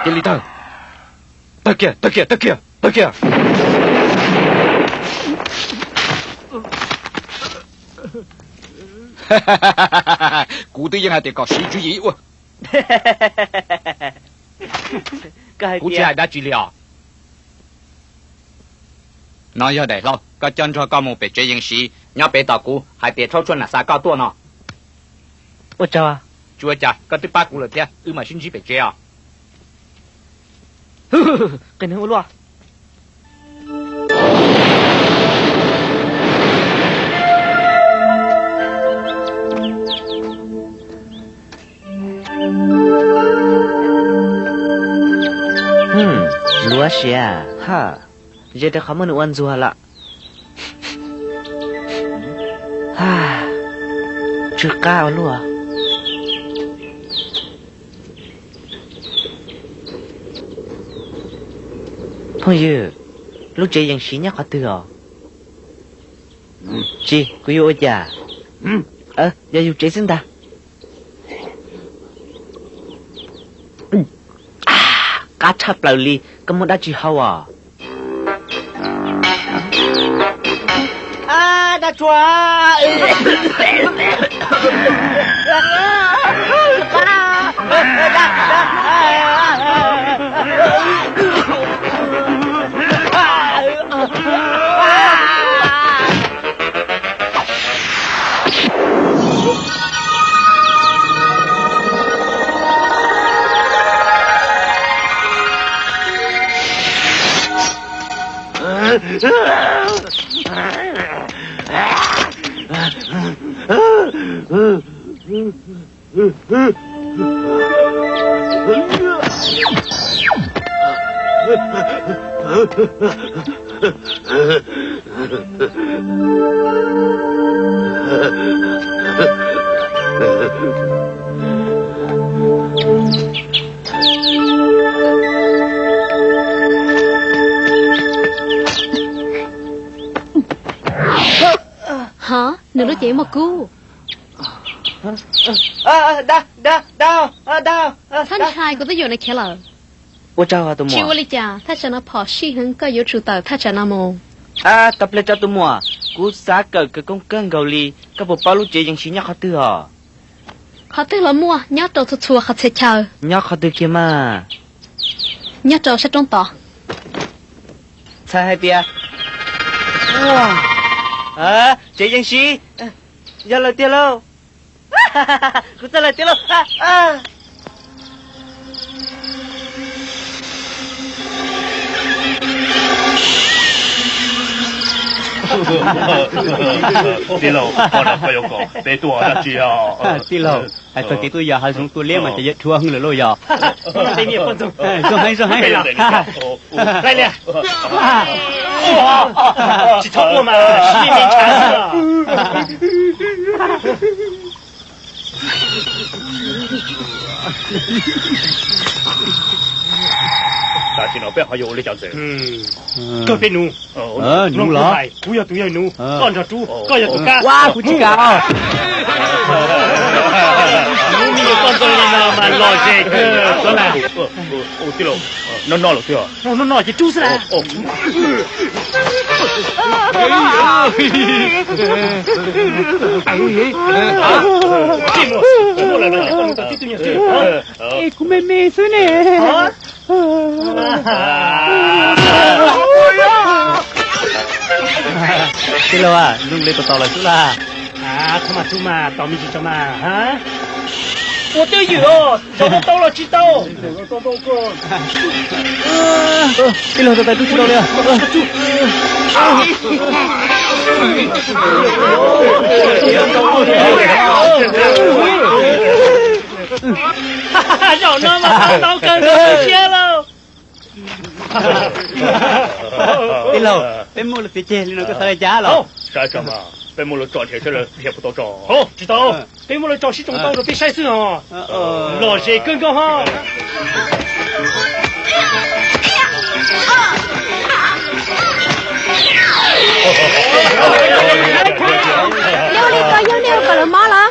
Li tawg, tawg kiag, tawg kiag, tawg kiag, tawg kiag. Kuv twb yeej hais tias kom siv tswv yim ua. Kuv tsis hais dab tsi li os. No yog daim hlau koj coj nrog koj mus pem tsev yees siv nyob pem tos kuv hais tias rhaub tshuaj nam xa koj tuaj no. Ua tsaug. Tsis ua cas, koj twb pab kuv lawm thiab, wb mam sib ntsib pem tsev os. Qis neeg ua luaj. Luav siav, ze rau qhov muaj nws ua ntxuag lawm. Tsw qab ua luaj. Phooj ywg, lub tsev yees siv nyob qhov twg os? Tsis, kuv yuav ua cas? Yog yus tsev xwb ntag. Qab tshaj plaws li, koj muaj dab tsi hau os? Dab tsuag. Hov, nws lub cev muaj kub. Txhob ntshai, kuv twb yuam nws khiav lawm. Ua tsaug tus muam. Tsis ua li cas, thaj tsam no phom sij heev, koj yuav tsum tawm thaj tsam no mus. Tau pliag tso tus muam, kuv xav kawm khawv koob kawg nkaus li, koj puas paub lub tsev yees siv nyob qhov twg os? Qhov twg los muaj, nyob rau txhua txhua qhov txhia chaw. Nyob qhov twg kiag mas? Nyob rau sab roob tod. Txhais hais tias tsev yees siv yog lawm tiag lauj. Kuv txawj lawm tiag lauj. Tij laug, koj yuav kom peb tuaj dab tsi os? Tij laug, hais txog kev tuaj yos hav zoov tua liab mas ces yuav dhuav hwv lawm lauj yog. Zoo heev, zoo heev. Tsis txhob ua mas sib me ntshav xwb. Tam sim no peb ho yuav ua li cas ntxiv? Kawg peb nuv. Nuv los? Kuv yog tus yawg nuv, koj nrog rub, koj yog tus kab. Kuv tsis kam. Hnub me nyuam koj nkaus li no mas lom zem kawg xwb las. Tij laug, noj noj lawm twg? Noj noj ces rub xwb las. Kuv me me xwb ne. Tij laug, zoo li tos tos lawm xwb las. Txhob mas rub mas, tos me ntsis tso mas. Ua twj ywm os, zaum no tau los tsis tau. Tij laug, tos tos rub tsis tau li. Zaum no mas tau kawg nkaus siab lauj. Tij laug, peb muab lawv txiav ceg li no koj xav li cas los? Saib tso mas, peb muab lawv tso dhia seb lawv dhia puas tau tso. Tsis tau, peb muab lawv tso sib tsoo tau rau peb saib xwb os. Lom zem kawg nkaus ho. Neb ua li ko yog neb ua kom lawv mob los?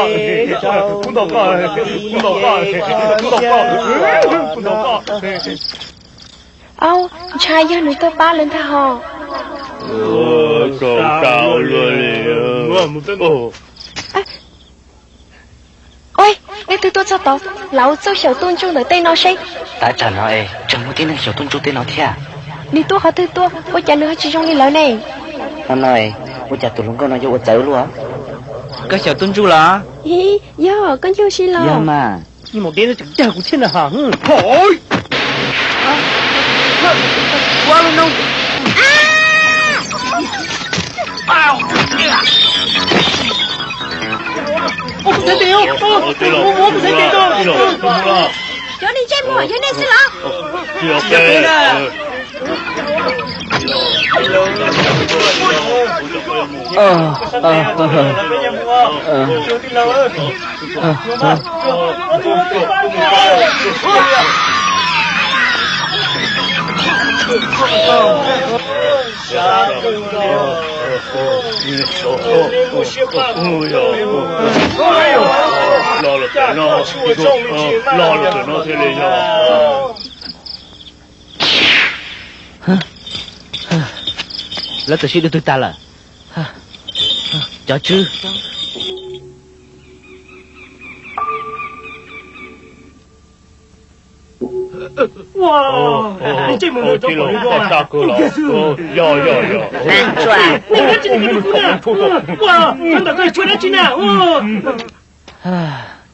koj, kuv ntaus koj, kuv ntaus koj, kuv ntaus koj, kuv ntaus koj. Au, ntshai yog nws tuaj pab lawv ntag hos. Ua, nej twb tuaj txog tod, lam ua txoj xyaum tu ntsuj ntawm tej no seb. Tav tsam no es tseem muaj tib neeg xyaum tu ntsuj tej no thiab. Nws tuaj qhov twg tuaj, ua cas nws ho tsis zoo li lawv ne? No no es, ua cas tus hluas nkauj no yuav ua txawv luaj? Koj xyaum tu ntsuj los? Yog, koj ncug si los? Yog mas. Ib maum deb no tseem dag kuv thiab na has. Cov neeg ntsej muag yog nej xwb los? Los lawm pem no, los lawm pem no thiaj li yog. Lawv txawm sib dua twg tag lawm. Cov tswb.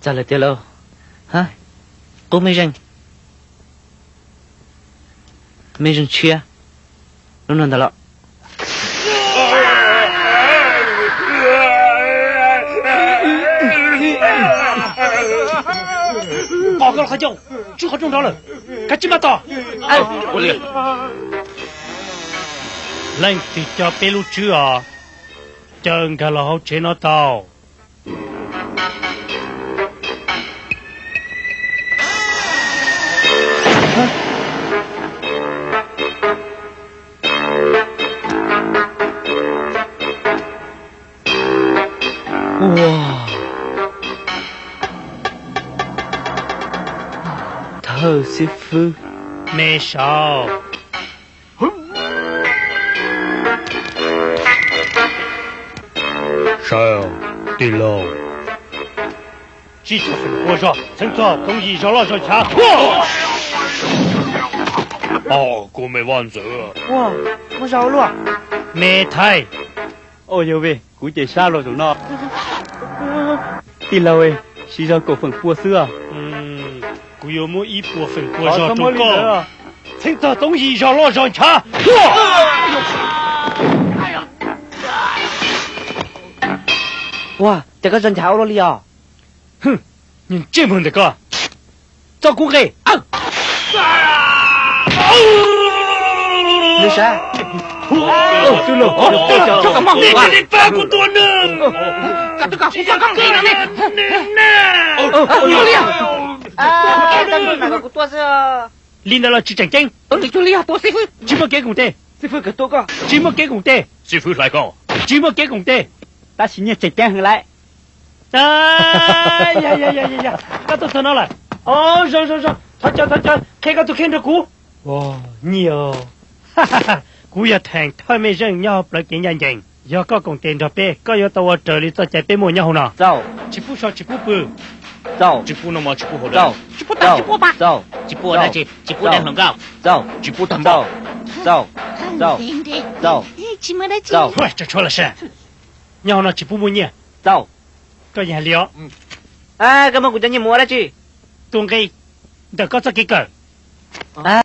Txog lawm tiag lauj. Qub mej zeej, mej zeej tshiab, lub no ntag los. Pom koj los qhov ncauj, tswb qhov rooj nrov lawm, kav tsij maj tos. Leej twg coj peb lub tswb os, caw nkag los hauv tsev no tau. Ua, thawj xib fwb, me saud. Saib, tij laug, tsib caug feem pua zog txheeb txog txoov yim zog loj zog nchav. Kuv me vaj ntxwv, muaj zog ua luaj. Me thaij. Au yawg, kuv ces sab los zaum no. Tij laug, siv zog kaum feem pua xwb. Kuv yuav muab ib puas feem pua zog rau koj, txheeb txog txoov yim zog loj zog nchav. Ua, cas koj zog nchav ua luaj li os? Ntsej muag ntawm koj, txo kuv nqe. Nws sav. Li ntawd los tsis tseem ceeb. Tsis muaj kev koom tes. Tsis muaj kev koom tes. Xib fwb hlais koj. Tsis muaj kev koom tes. Tab sis nyiaj tseem ceeb heev lawm. Koj tuaj txog no lawm. Zoo zoo zoo, thov caw thov caw, qhia koj tus kheej nrog kuv. Nyiaj. Kuv yog theem thawj mej zeej nyob hauv plawv kev ncaj ncees. Yog koj koom tes nrog peb, koj yuav tau ua raws li txoj cai peb muaj nyob hauv no. Tsis pub so tsis pub pw. Tsis pub noj mov tsis pub haus dej. Tsis pub dab tsi, tsis pub daim hluas nkauj. Tsis pub tag npaum. Tso tshuav los sav. Nyob hauv no tsis pub muaj nyiaj. Koj yeej hais li os. Koj muab kuv cov nyiaj mus ua dab tsi? Tus nqi ntawm koj txoj kev kawm. Bye.